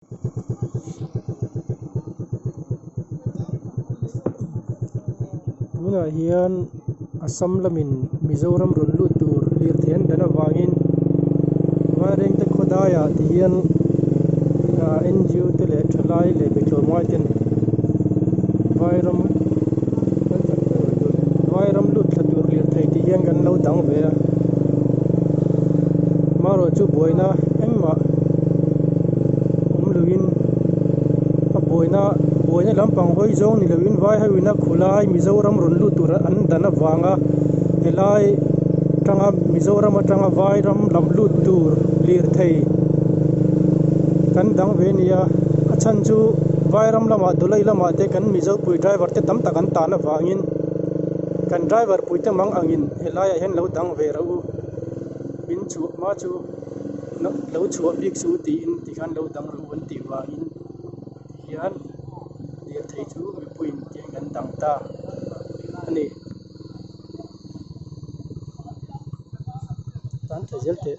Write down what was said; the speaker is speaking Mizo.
Tunah hian Assam lamin Mizoram rawn lut tur lirthei an dan avangin Vairengte khawdaiah ti hian ah N G O te leh thalai leh mitlawmngai ten vairam vairam lut thla tur lirthei ti hian kan lo dang ve a amaherawh chu buaina engmah awm loin a buaina buaina lampang hawi zawng ni loin vai ho ina khulai Mizoram rawn lut tur an dan avanga helai atanga Mizoram atanga vairam lam lut tur lirthei kan dang ve a ni a a chhan chu vairam lamah dawlai lamah te kan mizo pui driver te tam tak an tan avangin kan driver pui te mang angin helaiah hian lo dang ve rawh u min chhuah hma chu lo chhuah bik suh tiin tikhan lo dang rawh u an tih vangin tihian lirthei chu mipuiin tiang kan dang ta a ni. Tan tha zel teh.